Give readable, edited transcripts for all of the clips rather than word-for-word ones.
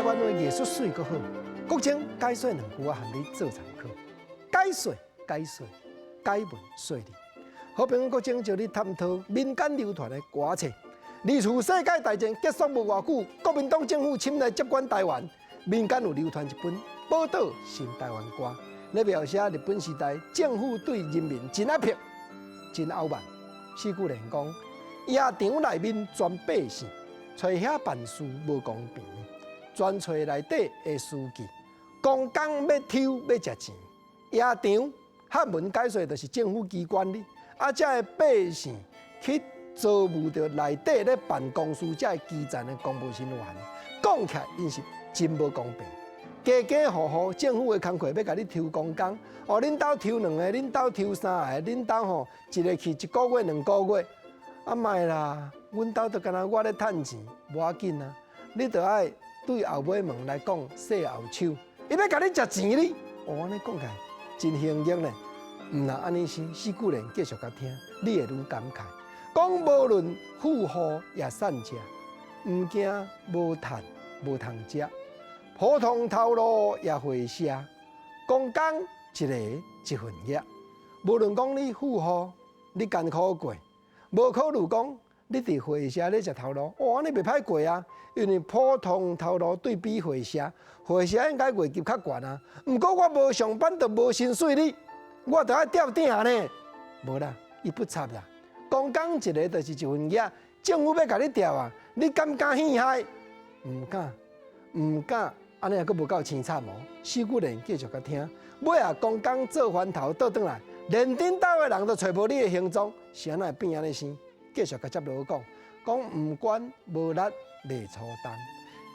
灣話藝術媠閣好。國清解說兩句，我含你做參考。解說解說解文說理。好朋友國清招你探討民間流傳的歌冊。二次世界大戰結束無偌久，國民黨政府侵來接管台灣，民間有流傳一本《寶島新台灣歌》，咧描寫日本時代政府對人民真壓迫、真傲慢。四句聯講：夜場內面全百姓，揣遐辦事無公平，專揣內底的書記，公工欲抽欲食錢。夜場漢文解說就是政府機關哩，啊，這个百姓去招募著內底咧辦公事，這个基層的公務人員，講起來𪜶是真無公平。家家戶戶政府的工課欲共你抽公工，哦，恁兜抽兩个，恁兜抽三个，恁兜吼一个去一個月、兩個月，啊莫啦，阮兜就干焦我咧趁錢，無要緊啊，你著愛對後尾門來講洗後手，伊欲共你食錢哩，哦，按呢講起來真形象咧，毋若按呢是四句聯繼續共聽，你會愈感慨。講無論富戶抑散食，毋驚無趁無通食。普通頭路抑會社，公工一个一份額。無論講你富戶，你艱苦過，無考慮講你佇會社咧食頭路，哦，按呢袂歹過啊。因為普通頭路對比會社，會社應該月入較懸啊。毋過我無上班就無薪水哩，我著愛吊鼎呢。無啦，伊不插啦。公工一个就是一份額，政府欲共你調啊，你敢敢去害？毋敢，毋敢。按呢猶閣無夠凄慘哦！四句聯繼續共聽，尾仔公工做番頭倒轉來，連恁兜的人都揣無你的行蹤，是按怎會變按呢生？繼續共接落去講，講毋管無力袂粗重，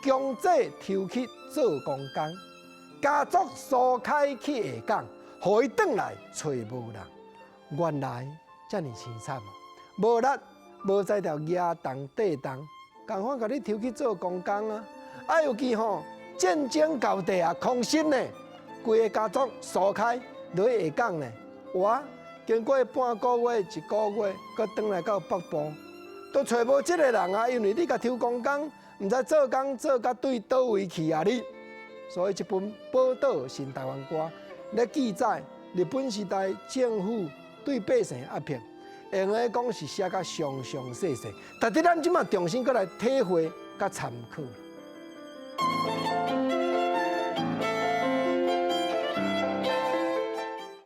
強制抽去做公工，家族疏開去下崗，予伊轉來揣無人。原來遮爾凄慘哦！無力無才調舉重硩重，共款共你抽去做公工啊！啊，尤其吼，戰爭到底啊，空心呢，規个家族疏開落去下崗呢，哇！經過半個月、一個月，閣轉來到北部，都揣無這个人啊！因為你共抽公工，毋知做工做甲對佗位去啊你。所以這本《寶島新台灣歌》咧記載日本時代政府對百姓壓迫，用的講是寫甲詳詳細細，值得咱這馬重新閣來體會佮參考。